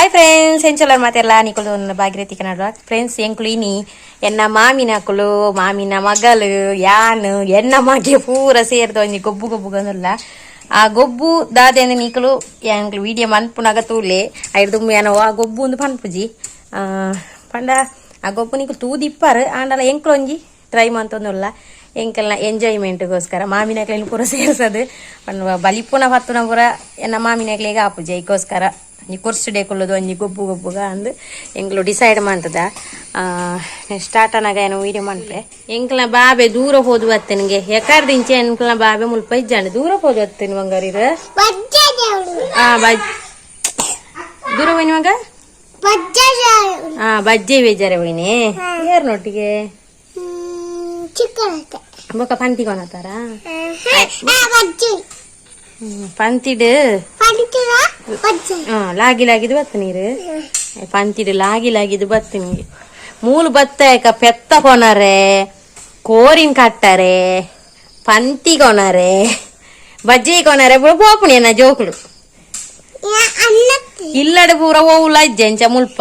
Hi friends, ಎಂಚಲರ್ ಮಾತೆಲ್ಲ ನಿಕುಲು Bhagirathi Kannada friends. ಎಂಕುಲು ಇನಿ ಎನ್ನ ಮಾಮಿನಕುಲು, ಮಾಮಿನ ಮಗಲು, ಯಾನು, ಎನ್ನ ಮಗೆ ಪೂರ ಸೇರ್ದ ಒಂಜಿ ಗೊಬ್ಬು ಗೊಬ್ಬು ಗಂದುಲ್ಲ. ಆ ಗೊಬ್ಬು ದಾದೆಂದು ನಿಕುಲು ಎಂಕ್ಲು ವಿಡಿಯೋ ಮನ್ಪುನಾಗ ತೂಲೆ. ಐರ್ದು ಏನೋ ಆ ಗೊಬ್ಬು ಒಂದು ಪನ್ಪುಜಿ ಪಂಡ ಆ ಗೊಬ್ಬು ನಿಕುಲು ತೂದಿಪ್ಪಾರು. ಆಂಡಲ ಎಂಕ್ಲು ಒಂಜಿ ಟ್ರೈ ಮಂತೊಂದುಲ್ಲ ಎಂಕಲ್ನ ಎಂಜಾಯ್ಮೆಂಟ್ಗೋಸ್ಕರ. ಮಾಮಿನಕ್ಲೆನ್ ಪೂರ ಸೇರ್ಸದು ಪಂಡ ಬಲಿಪುನ ಪತ್ತುನ ಪೂರ ಎನ್ನ ಮಾಮಿನಕ್ಲೆಗ್ ಆಪುಜಿ. ಐಕೋಸ್ಕರ ಒಂಜಿ ಕೊರ್ಸುಡೆ ಕುಲ್ಲುದು ಒಂಜಿ ಗೊಬ್ಬು ಗೊಬ್ಬುಗ ಅಂದ್ ಎಂಕ್ಲು ಡಿಸೈಡ್ ಮಂತದ. ಸ್ಟಾರ್ಟ್ ಅನಾಗ ಏನೋ ವೀಡಿಯೋ ಮನ್ಪೆ. ಎಂಕ್ಲ ಬಾಬೆ ದೂರ ಪೋದು ಬತ್ತನಿಗೆ ಎಕಾರ್ದಿಂಚೆ. ಎಂಕ್ಲ ಬಾಬೆ ಮುಲ್ಪ ಇಜ್ಜಾಂಡ್, ದೂರ ಪೋದು ಬತ್ತೇನೆ ಬಂಗಾರಿರ. ಆ ಬಜ್ ದೂರ ಹೋಯ್ನಿ ಮಗ. ಬಜ್ಜೆ ಬೇಜಾರೆ ಹೋಯ್ನಿ. ಯಾರು ನೊಟ್ಟಿಗೆ ಬೊಕ ಪಂತಿ ಕೊನತಾರ? ಪಂತಿಡು ಲಾಗಿ ಲಾಗಿದು ಬತ್ತ ನೀರು. ಪಂತಿಡು ಲಾಗಿ ಲಾಗಿದು ಬತ್ತ ನೀರು. ಮೂಲು ಬತ್ತ ಪೆತ್ತ ಕೊನರೆ, ಕೋರಿನ್ ಕಟ್ಟರೆ, ಪಂತಿ ಕೊನರೆ, ಬಜ್ಜಿ ಕೊನರೆ ಪೂರ ಪೋಪುಣಿ ಎನ್ನ ಜೋಕುಲು. ಇಲ್ಲಡೆ ಪೂರ ಓವುಲ ಇಜ್ಜೆ ಇಂಚ ಮುಲ್ಪ.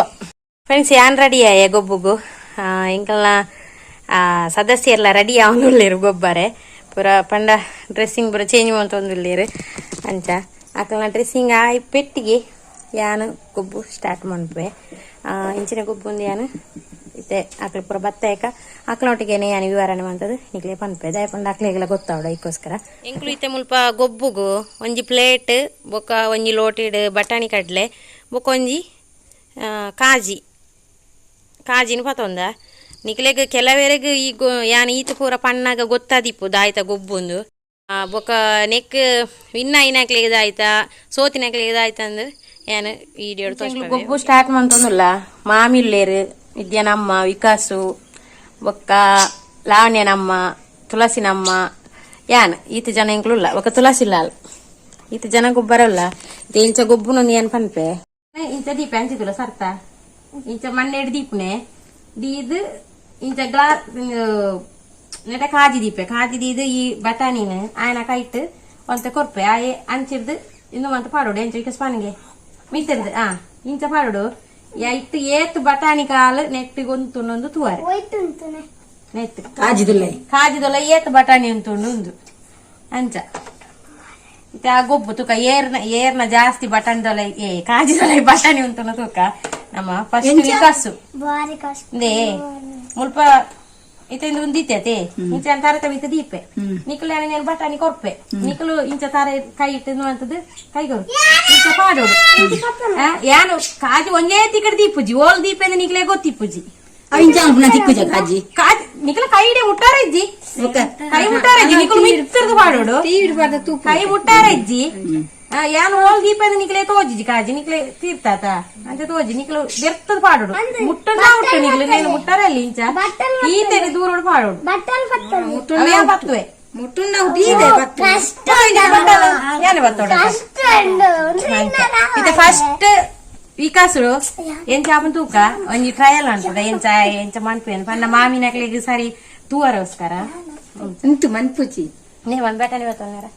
ಫ್ರೆಂಡ್ಸ್, ಯಾನ್ ರೆಡಿ ಆಯ ಗೊಬ್ಬುಗು. ಎಂಕಲ್ನ ಸದಸ್ಯರೆಲ್ಲ ರೆಡಿ ಆವೊಂದುಲ್ಲೆರ್ ಗೊಬ್ಬರೆ ಪೂರ. ಪಂಡ ಡ್ರೆಸ್ಸಿಂಗ್ ಪೂರ ಚೇಂಜ್ ಮಂತೊಂದುಲ್ಲೆರ್. ಅಂಚ ಅಕಲ್ನ ಡ್ರೆಸ್ಸಿಂಗ್ ಆಯ್ ಪೆಟ್ಟಿಗೆ ಯಾನ್ ಗೊಬ್ಬು ಸ್ಟಾರ್ಟ್ ಮನ್ಪುವೆ. ಇಂಚಿನ ಗೊಬ್ಬು ಒಂದು ಯಾನ್ ಇತ್ತೆ ಅಕ್ಲು ಪೂರ ಬತ್ತಾಯಕ ಅಕ್ಲೊಟ್ಟಿಗೆನೆ ಯಾನ್ ವಿವರಣೆ ಮಂತದು ನಿಕ್ಲೆ ಪನ್ಪೆ. ದಾಯೆ ಪಂಡ ಅಕ್ಲೆಗೆಲ್ಲ ಗೊತ್ತಾವಡ, ಐಕೋಸ್ಕರ. ಎಂಕ್ಲು ಇತ್ತೆ ಮುಲ್ಪ ಗೊಬ್ಬುಗು ಒಂಜಿ ಪ್ಲೇಟ್, ಬೊಕ್ಕ ಒಂಜಿ ಲೋಟಿಡ್ ಬಟಾಣಿ ಕಡ್ಲೆ, ಬೊಕ್ಕ ಒಂಜಿ ಕಾಜಿ ಕಾಜಿನ ಪತೊಂದ. ನಿಕ್ಲೆಗ್ ಕೆಲವೆರೆಗ್ ಈ ಯಾನ್ ಈತ ಪೂರ ಪಣ್ಣಾಗ ಗೊತ್ತಾದಿಪ್ಪು ದಾಯ್ತ ಗೊಬ್ಬುಂದು. ಬೊಕ್ಕ ನೆಕ್ ವಿನ್ ಆಯಿನಕ್ಲೆಗ್ ದಾಯ್ತ, ಸೋತಿನಕ್ಲೆಗ್ ದಾಯ್ತ ಅಂದ್ ಯಾನ್ ವಿಡಿಯೋ ಗೊಬ್ಬು ಸ್ಟಾರ್ಟ್ ಮಂತೊಂದುಲ್ಲ. ಮಾಮಿಲ್ಲೇರು, ವಿದ್ಯಾನಮ್ಮ, ವಿಕಾಸು, ಬೊಕ್ಕ ಲಾವಣ್ಯನಮ್ಮ, ತುಳಸಿನಮ್ಮ, ಯಾನ್, ಈತ ಜನ ಎಂಕ್ಲುಲ್ಲ. ಬೊಕ್ಕ ತುಳಸಿ ಲಾಲ್, ಈತ ಜನ ಗೊಬ್ಬರಲ್ಲ. ಇಂಚ ಗೊಬ್ಬುನೊಂದು ಏನ್ ಪನ್ಪೆ. ಇಂಚ ದೀಪ ಅಂಚಿతుಲ ಸರ್ತ ಇಂಚ ಮಣ್ಣೆಡ್ ದೀಪುನೆ ದೀದ್ ಇಂಚ ಗ್ಲಾಸ್ ನೆಟ ಕಾಜಿ ದೀಪೆ. ಕಾಜಿ ದೀದ್ ಈ ಬಟಾಣಿನ ಆಯನ ಕೈಟ್ ಒಂತೆ ಕೊರ್ಪೆ. ಆಯೆ ಅಂಚಿರ್ದು ಇಂದು ಮಂತ ಪಾಡೋಡು. ಎಂಚ ವಿಕಾಸ್ ಪನಿಗೆ ಮಿತ್ತರ್ದು ಇಂಚ ಪಾಡೋಡು. ಇತ್ತು ಏತ್ ಬಟಾಣಿ ಕಾಲು ನೆಟ್ಟಿಗೆ ಒಂತುಂಡು ತೂವರೆ. ನೆತ್ತು ಕಾಜಿದುಲ್ಲೈ. ಕಾಜಿದೊಲ್ಲ ಏತ್ ಬಟಾಣಿ ಉಂಟುಂಡು ಉಂದು. ಅಂಚ ಇತ್ತೆ ಆ ಗೊಬ್ಬು ತೂಕ. ಏರ್ನ ಏರ್ನ ಜಾಸ್ತಿ ಬಟಾಣಿ ಏ ಕಾಜಿದೊಲ ಬಟಾಣಿ ಉಂಟುನ ತೂಕ. ನಮ್ಮ ಫಸ್ಟ್ ವಿಕಾಸು ಇಂದೇ ಮುಲ್ಪ ಇತ್ತೆ ಇಂದು ಉಂದಿತ್ತೆ. ಇಂಚ ತಾರ ಮಿತ್ತ ದೀಪೆ. ನಿಕುಲು నేను ಬಟಾಣಿ ಕೊರ್ಪೆ. ನಿಕುಲು ಇಂಚ ತಾರ ಕೈ ಇಟ್ಟು ಅಂತದ್ದು ಕೈಗೊರು ಇಂಚ ಪಾಡೋಡು. ಯಾನು ಕಾಜಿ ಒಂಜೇ ತಿಕಡೆ ದೀಪುಜಿ. ಓಲ್ ದೀಪೆ ಅಂದ್ರೆ ನಿಕ್ಲೆ ಗೊತ್ತಿಪ್ಪುಜಿ. ಅವು ಇಂಚ ಅನ್ಪುನ ತಿಕ್ಕುಜ ಕಾಜಿ. ಕಾಜಿ ನಿಕಲ ಕೈಡೆ ಮುಟ್ಟಾರ ಇಜ್ಜಿ? ಕೈ ಮುಟ್ಟಾರ ಇಜ್ಜಿ? ನಿಕುಲು ಮಿತ್ತರ್ದು ಪಾಡೋಡು. ಕೈ ಮುಟ್ಟಾರ ಇಜ್ಜಿ? ಯಾನ್ ಓಲ್ ದೀಪ ಅಂದ್ರೆ ನಿಕ್ಲೆ ತೋಜಿಜಿ. ಕಾಜಿ ನಿಕ್ಲೆ ತೀರ್ತಾತ ಅಂಚ ತೋಜಿ. ನಿಕ್ಲು ಬೆರ್ತದ ಪಾಡೋಡು. ಮುಟ್ಟದ ಮುಟ್ಟು ನಿಕ್ಲು ನೀನು ಮುಟ್ಟಾರ ಅಲ್ಲಿ ಇಂಚ ಈತೇನೆ ದೂರೋಡು ಪಾಡೋಡು. ಅವು ಪತ್ತುವೆ. ಯಾನೆ ಬತ್ತೋಡ ಇತ್ತೆ ಫಸ್ಟ್ ವಿಕಾಸುಡು ಎಂಚ ಆಪನ್ ತೂಕ. ಒಂಜಿ ಟ್ರಯಲ್ ಅನ್ಪುಡ ಎಂಚ ಎಂಚ ಮನ್ಪು ಪಂಡ ಮಾಮಿನಕ್ಲೆಗ್ ಸರಿ ತೂವರೋಸ್ಕರ. ಉಂಟು ಮನ್ಪುಜಿ. ನೇ ಒಂದ್ ಬಟಾಣಿ ಬತ್ತೊಂದಾರ.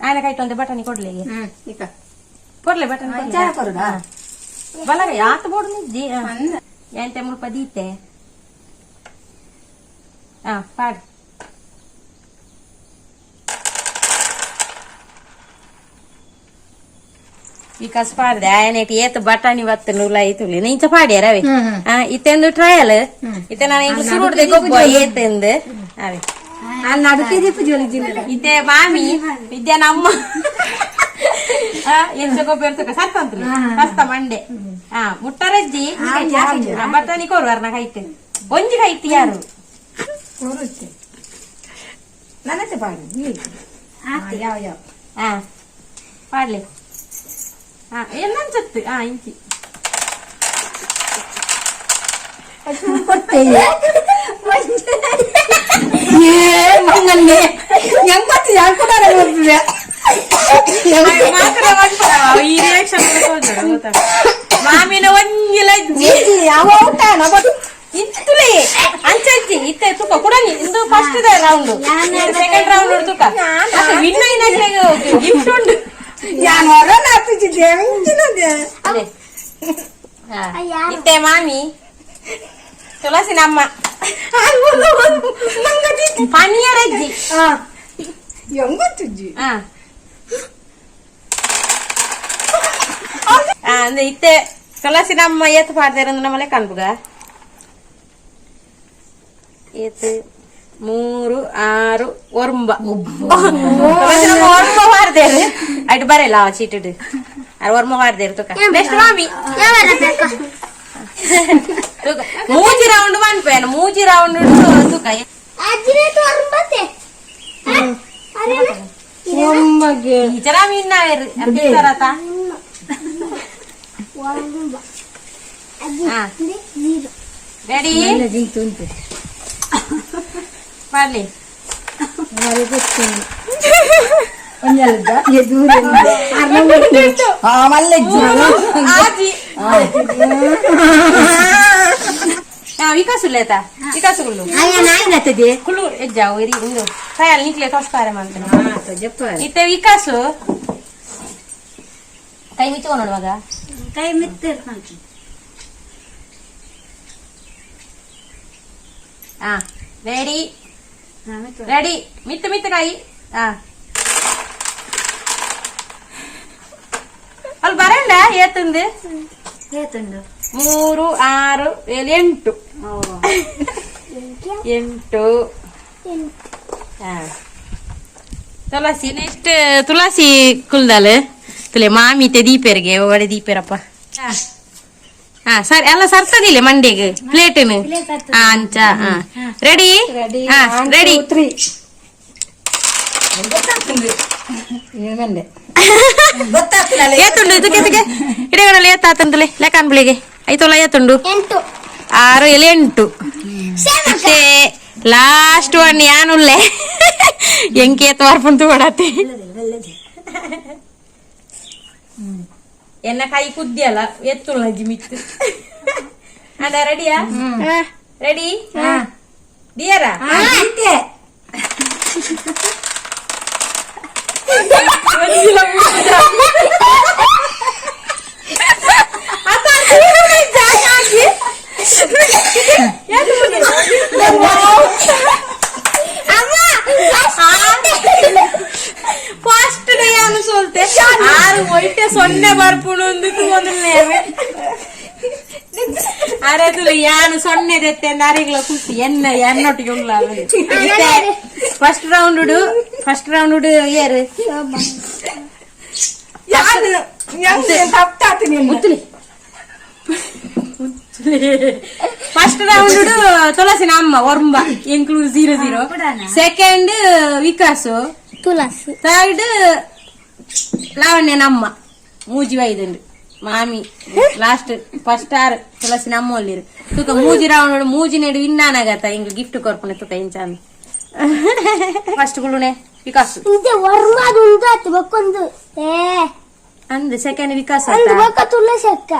ಆಯನ ಕೈಟ್ ಒಂದು ಬಟಾಣಿ ಕೊಡ್ಲಿ. ಇಕ. ಕೊಡ್ಲೆ ಬಟಾಣಿ. ಇಂಚ ಕೊರುಡಾ? ಬಲಗ ಯಾತ ಬೋಡು ನಿಜ್ಜಿ ಎಂತೆ ಮುಲ್ಪ ದೀತೆ. ಪಾಡ್ ವಿಕಾಸ್ ಪಾಡ್ದೆ. ಆಯನೆಟ್ ಏತ್ ಬಟಾಣಿ ಬತ್ತ ನೂಲ ಐತುಲಿ ಇಂಚ ಪಾಡ್ಯಾರ ಅವೆ. ಇತ್ತೆಂದು ಟ್ರಯಲ್. ಇತ್ತೆ ನಾನು ಇಂಕ್ ಸುರುಡ್ದೆ ಗೊಬ್ಬ ಏತೆಂದು ಅವೆ. ನಡುಕೆ ದೀಪುಜಿ ಜಿಲ್ಲೆ. ಇತ್ತೆ ಮಾಮಿ ವಿದ್ಯಾನಮ್ಮ ಎಂಚ ಗೊಬ್ಬ ಇರ್ತಕ ಸತ್ತಂತ್ರಿ ಸಸ್ತ ಮಂಡೆ ಮುಟ್ಟರಜ್ಜಿ. ಬಟಾಣಿ ಕೊರು ಅರ್ನ ಕೈಟ್ ಒಂಜಿ ಕೈಟ್ ಯಾರು. ನನ್ನತ್ತೆ ಪಾಡು. ಯಾವ ಯಾವ ಪಾಡ್ಲಿ. എന്നಂಚತ್ತು ಇಂಚಿ. ಕೊಟ್ಟೆ ಏ ಮಂಗನ್ನೆ ಎಂಬತ್ತು ಯಾರು ಕೂಡ. ಈ ರಿಯಾಕ್ಷನ್ ಮಾಮಿನ ಒಂಜಿ ಲಜ್ಜಿ. ಯಾವ ಊಟ ಇಂತುಲೇ ಅಂಚಜ್ಜಿ ಇತ್ತೆ. ತುಕ ಕುಡಂಜಿ ಇಂದು ಫಸ್ಟ್ ಇದೆ ರೌಂಡ್, ಸೆಕೆಂಡ್ ರೌಂಡ್ ತುಕ ವಿನ್ అయినట్లే ಗಿಫ್ಟ್ ಉಂಡು. ಯಾನ್ ಹೊರ ನಾಪಿച്ചിದ್ದೆ ಎಂಚಿನದೆ. ಅದೇ. ಹಾ. ಇತ್ತೆ ಮಾಮಿ ತುಳಸಿ ನಮ್ಮ ಪನಿಯರಜ್ಜಿ. ಹಾ, ಎಂಗೊತ್ತುಜ್ಜಿ. ಹಾ ಹಾ, ಅಂದ್ರೆ ಇತ್ತೆ ತುಳಸಿ ನಮ್ಮ ಏತ್ ಪಾಡ್ದೇರಂದು ನಮ್ಮಲೆ ಕಣ್ಬುಗ. ಏತ್? ಮೂರು, ಆರು, ಒರ್ಂಬ. ತುಳಸಿ ನಮ್ಮ ಒರ್ಂಬ ಪಾಡ್ದೇರು. ಅಟ್ ಬರಲ್ಲ ಆ ಚೀಟಿಡು. ಅರ್ ಒರ್ಂಬ ಪಾಡ್ದೇರು ತುಕ. ನೆಕ್ಸ್ಟ್ ಮಾಮಿ ತುಕ. ಮೂಜಿ ರೌಂಡ್ ಮನ್ಪೇನು, ಮೂಜಿ ರೌಂಡ್ ತುಕ. ಒಮ್ಮಗೆ. ಟೀಚರ ಮೀನಾವೇರು ಟೀಚರ್. ಹಾ, ರೆಡಿ. ಉಂಟು. ಮಾಡ್ಲಿ. ಮಲ್ಲೆಜ್ಜಿ. ಆಜಿ. ಹಾ, ವಿಕಾಸ್ ಉಲ್ಲೇತ, ವಿಕಾಸ್ ಕುಲ್ಲು. ಕುಲ್ಲು ಎಜ್ಜಾವು ಇರಿ. ಇಂದು ಕೈಯಲ್ಲಿ ನಿಕ್ಲೆ ತೋಸ್ಪಾರೆ ಮಾಡ್ತೇನೆ. ಇತ್ತೆ ವಿಕಾಸು ಕೈ ಮಿಚ್ಚುಕೊ ನೋಡುವಾಗ. ಕೈ ಮಿತ್ತಿರ್. ಹಾ, ರೆಡಿ ರೆಡಿ. ಮಿತ್ತು ಮಿತ್ತು ಕಾಯಿ. ಹಾ, ಅಲ್ಲಿ ಬರಂಡ ಏತಂದು? ಏತುಂಡು? ಮೂರು, ಆರು, ಏಳು, ಎಂಟು. ಎಂಟು. ಹಾ, ತುಳಸಿ ನೆಕ್ಸ್ಟ್. ತುಳಸಿ ಕುಲ್ದಾಲ್ ತುಲೆ. ಮಾಮಿತೆ ದೀಪೆರ್ಗೆ ಒಡೆ ದೀಪೆರಪ್ಪ. ಹಾ ಹಾ, ಸರಿ. ಅಲ್ಲ, ಸರ್ತದಿಲ್ಲ ಮಂಡೆಗೆ ಪ್ಲೇಟ್ನು. ಹಾ, ಅಂಚ. ಹಾ, ರೆಡಿ. ಹಾ, ರೆಡಿ. ತ್ರೀ. ಏತುಂಡು? ಇದಕ್ಕೆ ಇದಕ್ಕೆ ಇಡಗಡಲ್ಲ. ಏತಾತಂತಲೆ ಲೆಕ್ಕಾನ್ಬಿಳಿಗೆ ಐತೋಲ. ಏತುಂಡು? ಎಂಟು. ಆರು, ಏಳು, ಎಂಟು. ಮತ್ತೆ ಲಾಸ್ಟ್ ಒನ್ ಯಾನುಲ್ಲೆ. ಎಂಕೆ ತೋರ್ಪುಂತು ಕೊಡತ್ತೆ. ಎನ್ನ ಕೈ ಕುದ್ದಿಯಲ್ಲ ಎತ್ತುಳ್ಳ ಜಿಮಿತ್ತು ಅಣ್ಣ. ರೆಡಿಯಾ? ರೆಡಿ ಡಿಯರಾ? ಫಸ್ಟ್ ಡೇ ಅನ್ಸೋಲ್ತೆ. ಆರು ಒಯ್ಟೆ ಸೊನ್ನೆ ಬರ್ಪುಣು ಒಂದು ಒಂದು. ಅರೆ ತುಳು ಯಾನು ಸೊನ್ನೆ ದೆತ್ತೆ ಅರಿಗ್ಲ ಖುಷಿ. ಎನ್ನ ಎನ್ನೊಟ್ಟಿಗೆ ಉಲ್ಲ. ಫಸ್ಟ್ ರೌಂಡ್, ಫಸ್ಟ್ ರೌಂಡ್ ಏರು? ಯಾನು ತಪ್ಪಾತು ನೀನು. ಮುತ್ತುಲಿ. ಫಸ್ಟ್ ರೌಂಡ್ ತುಳಸಿ ನಮ್ಮ ಒರ್ಂಬ, ಎಂಕ್ಲು ಜೀರೋ ಜೀರೋ. ಸೆಕೆಂಡ್ ವಿಕಾಸ್. ತುಳಸಿ. ಥರ್ಡ್ ಲಾವಣ್ಯ ನಮ್ಮ ಮೂಜಿ ವೈದುಂಡು. ಮಾಮಿ ಲಾಸ್ಟ್. ಫಸ್ಟ್ ಆರ್ ತುಳಸಿ ನಮ್ಮ ಒಲ್ಲಿರು. ತುಕ ಮೂಜಿ ರೌಂಡ್ ಮೂಜಿ ನೆಡು ವಿನ್ನಾನಾಗತ್ತ. ಇಂಗ್ ಗಿಫ್ಟ್ ಕೊರ್ಪುಣೆ ತುಕ ಇಂಚಾಂದು. ಫಸ್ಟ್ ಗುಳುನೆ ವಿಕಾಸ್. ಇಂತೆ ವರ್ಮಾದ ಉಂದು ಆತು ಬಕ್ಕೊಂದು ಏ. ಅಂದ್ ಸೆಕೆಂಡ್ ವಿಕಾಸ್. ಅಂದು ಆತ. ಬೊಕ್ಕ ತುಳಸಿ ಅಕ್ಕ.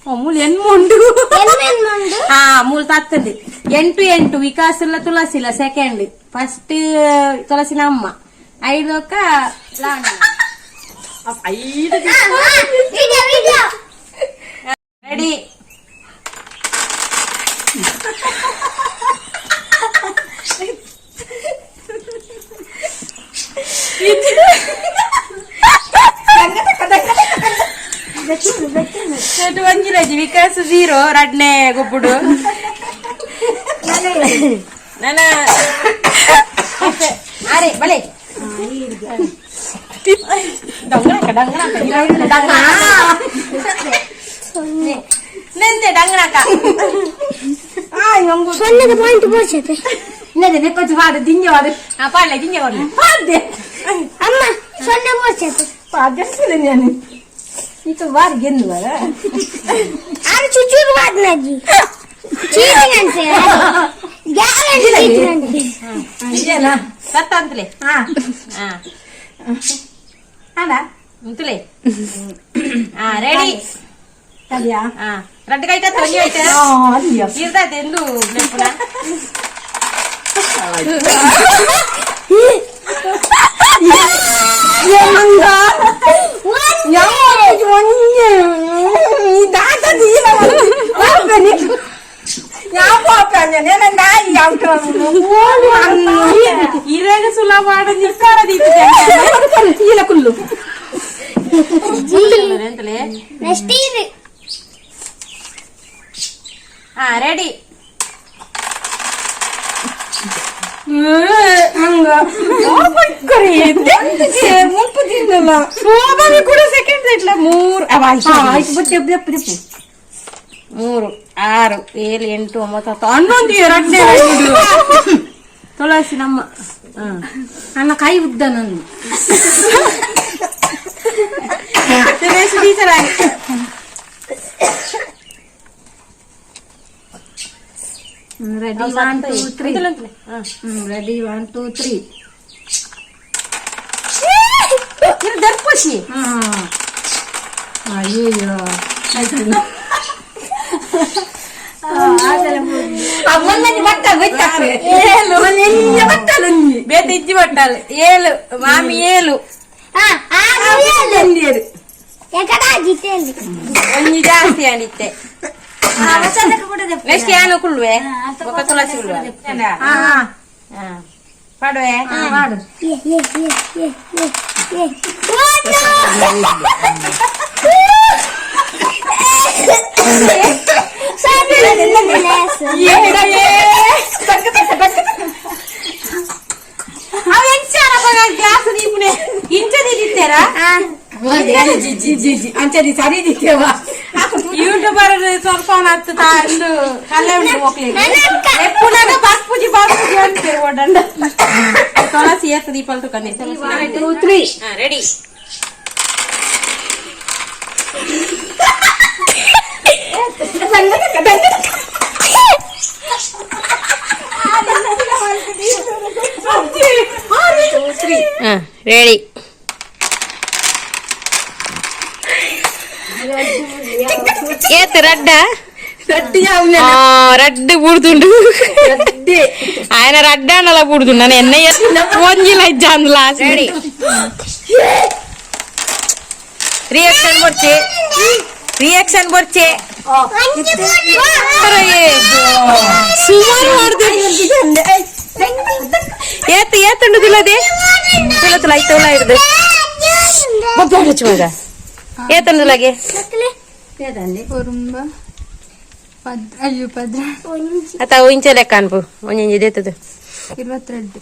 ಓ, ಮೂಲು ಎನ್ಮುಂಡು. ಎನ್ಮೆನ್ ಉಂಡು. ಹಾ, ಮೂಲು ತತ್ತಂದು. ಎಂಟು ಎಂಟು ವಿಕಾಸ್ ಇಲ್ಲ, ತುಳಸಿ ಇಲ್ಲ ಸೆಕೆಂಡ್. ಫಸ್ಟ್ ತುಳಸಿ ನಮ್ಮ ಐದೊಕ್ಕ ಲಾವಣ್ಯ. ಐದು. Video video. ರೆಡಿ. ಒಂಜಿರಜಿ ವಿಕಾಸ್ ಜೀರೋ. ರಡ್ನೆ ಗೊಬ್ಬುಡು ನನ್ನ. ಅರೆ ಬಲೆ ಡಂಗಣಕ ಡಂಗಣಕ ಡಂಗಣ ನೆಂತೆ ಡಂಗಣಕ. ಸೊನ್ನೆದ ಪಾಯಿಂಟ್ ಬೋಸತೆ. ಇನ್ನದೆ ನೆಕ್ಕೊಂಚು ಪಾಡು ದಿಂಜವಾದ. ಹಾ, ಪಾಡ್ಲೆ ದಿಂಜ ಕೊಡ್ಲೆ ಪಾಡ್ದೆ. ಅಮ್ಮ, ಸೊನ್ನೆ ಬೋಸತೆ. ಪಾಡ್ದಿಲ್ಲ ನಾನು. ಈತ ಬಾರಿ ಗೆದ್ದು ಬರ. ಆರು ಚುಚೂರು ವಾದ್ನಜ್ಜಿ. ಚೀಟಿಂಗ್ ಅಂತೆ, ಗ್ಯಾರಂಟಿ ಚೀಟಿಂಗ್ ಅಂತೆ. ಇದೇನಾ? ಸತ್ತ ಅಂತಲೇ. ಹಾ. ಹಾ. ಅಣ್ಣ. ಅಂತಲೇ. ಹಾ, ರೆಡಿ. ಅದ್ಯಾ? ಹಾ, ರಡ್ಡು ಕೈಟ ತೊಂಜಿ ಐತೆ. ಅಲ್ಲಿಯ. ಇರ್ತದೆ ಎಂದು ನೆನಪುನ. ಇರೇಗ ಸುಲಭ ಕುಲ್ಲು. ನೆಕ್ಸ್ಟ್ ಇದು. ಹಾ, ರೆಡಿ. ಹಂಗ ಮುಪ್ಪು ತಿನ್ನಲ್ಲ. ಶೋಭಾವಿ ಕೂಡ ಸೆಕೆಂಡ್ ಇಟ್ಲ ಮೂರು. ಆಯ್ತು, ಬಟ್ಟೆ ದೆಪ್ಪು ದೆಪ್ಪು. 3, 6, 7, 8, 9, 10, 11, ಎರಡನೇ ತುಳಸಿ ನಮ್ಮ. ನನ್ನ ಕೈ ಉದ್ದ ನನ್ನ. ತುಳಸಿ ಟೀಚರ್ ಆಗಿ. Ready, 1, 2, 3. Ready, 1, 2, 3. ಇದು ದರ್ಪುಷಿ. ಅಯ್ಯಯ್ಯೋ, ಮೊನ್ನೆ ಬಟ್ಟ ಗೊತ್ತಾಗ್ತದೆ. ಏಳು. ಬಟ್ಟಲು. ಬೇತೆ ಇಜ್ಜಿ ಬಟ್ಟಲು. ಏಳು ಮಾಮಿ, ಏಳು. ಹಾ, ಆರು, ಏಳು. ಎಕಡ ಜಿತೇಲಿ. ಒಂಜಿ ಜಾಸ್ತಿ ಆಂಡಿತ್ತೆ. ನೆಕ್ಸ್ಟ್ ಏನು ಕುಳ್ಳುವೆ? ಬೊಕ್ಕ ತುಳಸಿ ಕುಳ್ಳುವೆ ಪಾಡುವೆ. ಮಾಡು. ಏ ಏ ಏ ಏ ಏ ಏ. ಅವು ಎಂಚಾರ ಗ್ಲಾಸ್ ದೀಪುನೆ ಇಂಚ ದೀದಿತ್ತೇರಾ? ಜಿ ಜಿ ಜಿ ಅಂಚದಿ ಸರಿ ದಿತ್ತೇವ. ಯೂಟ್ಯೂಬರ್ ಸ್ವಲ್ಪ ಹತ್ತು ತಾಂದು ಕಲ್ಲೆ ಉಂಟು ಮಕ್ಳಿಗೆ. ಎಪ್ಪುನಾಗ ಬರ್ಪುಜಿ ಬರ್ಪುಜಿ ಅಂತೀರಿ. ಒಡಂಡ ತುಳಸಿ ಏತ್ ದೀಪಲ್ ತುಕಂದಿ. 2, 3. ರೆಡಿ. ರೆಡಿ. ಏತ್ ರಡ್ಡ? ರಡ್ಡಿ. ರಡ್ಡು ಬೂಡ್ದುಂಡು. ರಡ್ಡಿ. ఆయన రడ్డానలా బూడుతున్నాను ఎన్న ಒಂಜಿಲ ಇಜ್ಜಾಂದ್. Last ready. ರಿಯಾಕ್ಷನ್ ಬೊರ್ಚೆ, ರಿಯಾಕ್ಷನ್ ಬೊರ್ಚೆ. ಸುಮಾರು ಮಾಡ್ದೆ. ಏತ್ ಏತುಂಡು ತುಲದೆ ತುಲ ತುಲ ಐತೆ ಉಲ ಇರ್ದು ಬೊಬ್ಬೆ ಮಗ. ಏತುಂಡು ತುಲಗೆ? ಒರುಂಬ ಪದ್ ಅಯ್ಯೋ ಪದ್ರ. ಅತ್ತ ಇಂಚೆ ಲೆಕ್ಕ ಅನ್ಪು ಒಂಜೊಂಜಿ ದೇತದು. 22.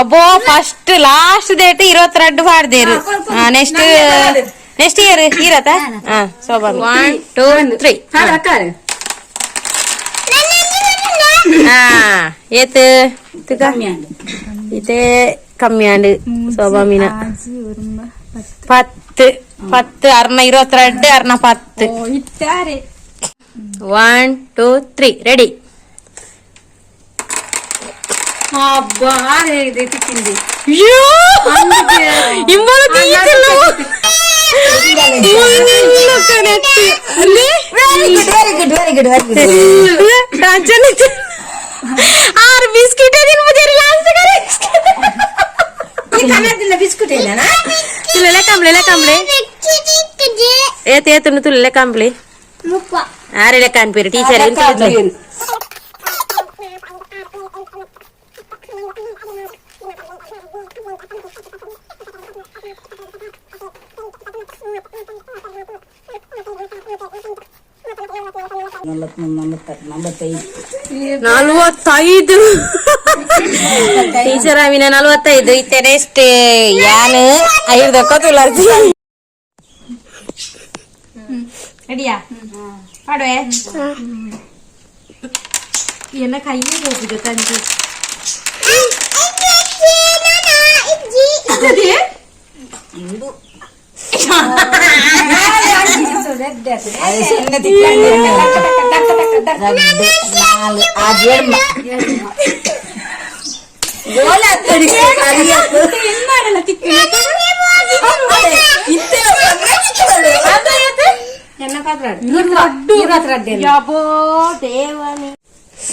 ಅಬ್ಬೋ, ಫಸ್ಟ್ ಲಾಸ್ಟ್ ಡೇಟ್ 22 ಪಾಡ್ದೇರು. ನೆಕ್ಸ್ಟ್ ನೆಕ್ಸ್ಟ್ ಇಯರ್ ಇರತ್ತ. ಹಾ ಶೋಭಾ, 1, 2, 3. ಹಾ, ಏತ್ ತುಕ ಇತ್ತೆ ಕಮ್ಮಿ ಆಂಡ್ ಶೋಭಾ ಮೀನ. ಆಜಿ, ಒರುಂಬ, ಪತ್ತು. 10, 10. ಅರ್ನ 22, ಅರ್ನ 10. ಇತ್ತಾರೆ. 1, 2, 3, ರೆಡಿ. ಅಬ್ಬಾ, ಇದೆ ತಿಕ್ಕಿಂದಿ. ಇಂಬಲ. Very good, very good, very good, very good. ಆರು ಬಿಸ್ಕಿಟ್ ತಿನ್ಬುದೇರಿ ಲಾಸ್ಟ್. ಈ ಕನ್ನಡದಿಂದ ಬಿಸ್ಕುಟ್ ಇಲ್ಲ. ತುಲೆ ಕಂಬ್ಳೆ ಕಂಬ್ಳೆ. ಏತ್ ಏತುಂಡು ತುಲೆ ಕಂಬ್ಳಿ. 30. ಆರೆ ಲೆಕ್ಕ ಅನ್ಪಿರಿ ಟೀಚರ್. 43, 45. 45 ಟೀಚರ್ ಆಮಿನ 45 ಇತ್ತೆ. ನೆಕ್ಸ್ಟ್ ಯಾನ್ ಐದು ತುಲಾಸಿ. ರೆಡಿಯಾ? ಪಾಡುವೆ. ಎನ್ನ ಕೈಯೇ ಹೋಗಿದೆ ತಂದು.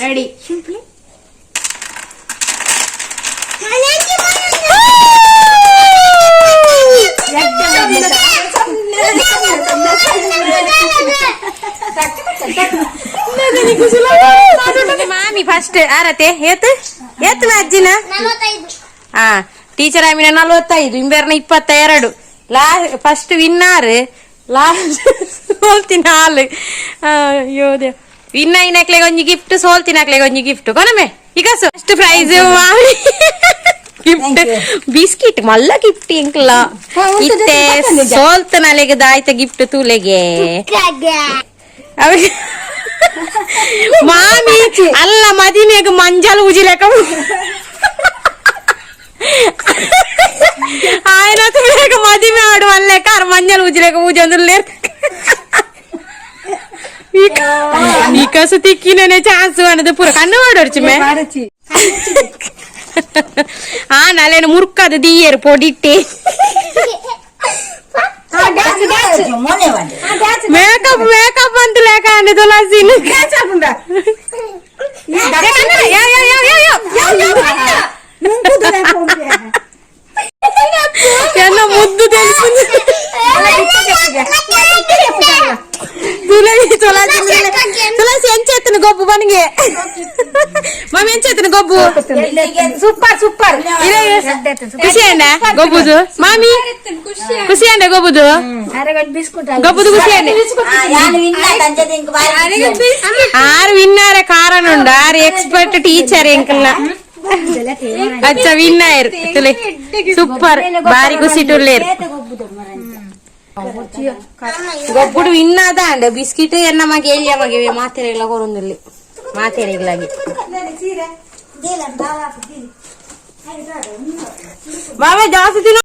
ರೆಡಿ. ಮಾಮಿ ಫಸ್ಟ್ ಆರತೆ ಏತ್ ಏತ್ನ ಅಜ್ಜಿನ? 45. ಆ ಟೀಚರ್ ಆಮಿನ 45, ಇಂಬೇರ್ನ 22. ಲಾ ಫಸ್ಟ್ ವಿನ್ನಾರ್, ಲಾಸ್ಟ್ ಸೋಲ್ತಿನ ಹಾಲು. ಅಯ್ಯೋ ದೇವ್, ವಿನ್ అయినಕ್ಲೆಗ್ ಒಂಜಿ ಗಿಫ್ಟ್, ಸೋಲ್ತಿನಕ್ಲೆಗ್ ಒಂಜಿ ಗಿಫ್ಟ್ ಕೊನಮೆ. ಈಗ ಫಸ್ಟ್ ಪ್ರೈಸ್ ಮಾಮಿ ಗಿಫ್ಟ್, ಬಿಸ್ಕಿಟ್ ಮಲ್ಲ ಗಿಫ್ಟ್ ಎಂಕ್ಲ. ಇತ್ತೆ ಸೋಲ್ತನಲೆಗ್ ದಾಯ್ತ ಗಿಫ್ಟ್ ತೂಲೆಗೆ. ಮಾಮಿ ಅಲ್ಲ, ಮದಿಮೆಗ್ ಮಂಜಲ್ ಉಜಿಲೆಕ ఆయన తులేక మదిమే ఆడు వల్లేక ఆరు మంజల్ ఉజిలేక ఊజందులు. నీకోసం తిక్కినే ఛాన్స్ అనేది పూర కన్ను వాడు మే. ఆ నలేను మురుక్కదు దియ్యరు పొడిట్టి. మేకప్ మేకప్ అంత లేక అండి తులసి. ఎన్న ముద్దు తెలుసు. తులసి తులసి తులసి ఎంచేత్తను గొబ్బు పనిగే మమ్మీ ఎంచేత్తను గొబ్బు. Super super. ಖುಷಿ ಅಂಡ ಗೊಬ್ಬುದು ಮಾಮಿ? ಖುಷಿ ಅಂಡ ಗೊಬ್ಬುದು? ಬಿಸ್ಕುಟ್. ಗೊಬ್ಬುದು ಖುಷಿ ಅಂಡ. ಆರು ವಿನ್ನಾರ ಕಾರಣ ಉಂಡು, ಆರು ಎಕ್ಸ್ಪರ್ಟ್ ಟೀಚರ್ ಎಂಕಲ್ನ. ಅಚ್ಚ ವಿನ್ನಾಯರ್ ತುಲೆ, ಸೂಪರ್, ಬಾರಿ ಖುಷಿ ಟುಲ್ಲೇರು. ಗೊಬ್ಬುಡು ವಿನ್ನಾದ ಅಂಡ್ ಬಿಸ್ಕಿಟ್ ಎನ್ನ ಮಗೆ ಎಲ್ಲಿಯ ಮಗೆ ಮಾತೆರೆಗ್ಲ ಕೊರೊಂದಿಲ್ಲಿ ಮಾತೆರೆಗ್ಲಾಗಿ. ಮಾಮೆ ಜಾಸ್ತಿ ತಿನ್ನೋ.